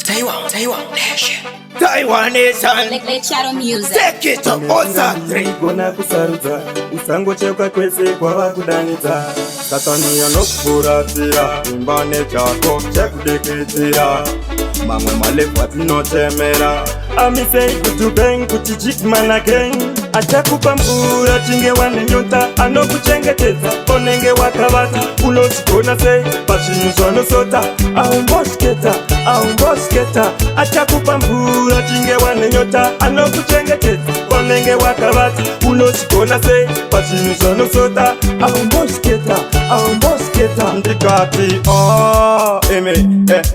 Taiwan, Taiwan Nation. Taiwan Nation. Let Shadow Music. Take it to Osa 3. Gona kusarudza, usangocheuka kwese kwava kudanidza. Satani anokufuratira, imba nechako chekudikitira. Mamwe malevhu atinotemera. Amisei kuti bang kuti jigman again. Achakupa mvura chinge wane nyota, anokuchengetedza unenge wakavata. Unozvigona sei pazvinhu zvanosota? Aumbosketa, aumbosketa. Achakupa mvura chinge wane nyota, anokuchengetedza unenge wakavata. Unozvigona sei pazvinhu zvanosota? Aumbosketa, aumbosketa. Ndikati, oh, eme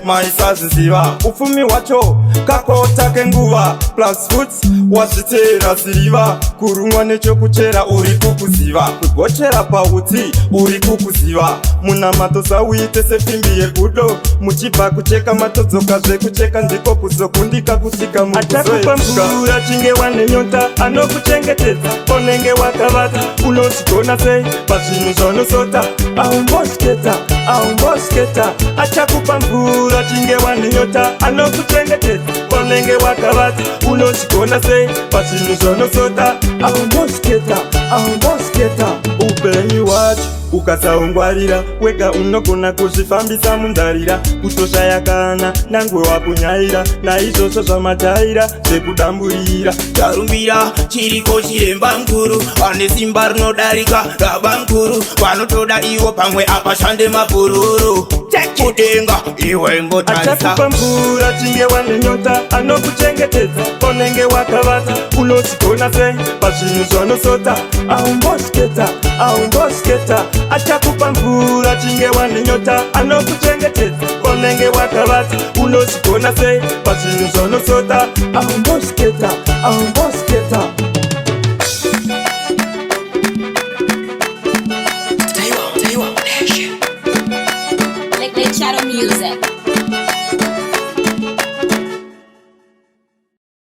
maisaziziva upfumi hwacho kakota kenguva, plus foots wazviteera siriva, kurumwa nechokuchera uri kukuziva, kugochera pauti uri kukuziva. Munamato sauite sefimbi yegudo, muchibva kucheka matodzoka zvekucheka, ndiko kuzokundika kusvika. Achakupa mvura chinge wane nyota, anokuchengetedza unenge wakavata. Unozvigona sei pazvinhu zvanosota? Aumbosketa, aumbosketa. Achakupa mvura chinge wane nyota, anokuchengetedza unenge wakavata. Unozvigona sei pazvinhu zvanosota? Aumbosketa, aumbosketa. Upenyu hwacho ukasaungwarira wega, unogona kuzvifambisa mundarira, kutoshaya kana nangwe wakunyaira. Naizvozvo zvamataira zvekudamburira. Tarumbira chiriko chiremba mukuru, ane simba rinodarika rabamukuru. Vanotoda iwo pamwe apashande mapururu kudenga, iwe imbotarisa. Achakupa mvura chinge wane nyota, anokuchengetedza unenge wakavata. Unozvigona sei pazvinhu zvanosota? Aumbosketa, aumbosketa. Achakupa mvura chinge wane nyota, anokuchengetedza unenge wakavata. Unozvigona sei pazvinhu zvanosota? Aumbosketa, aumbosketa. Taiwan, Taiwan Nation. Let Shadow Music.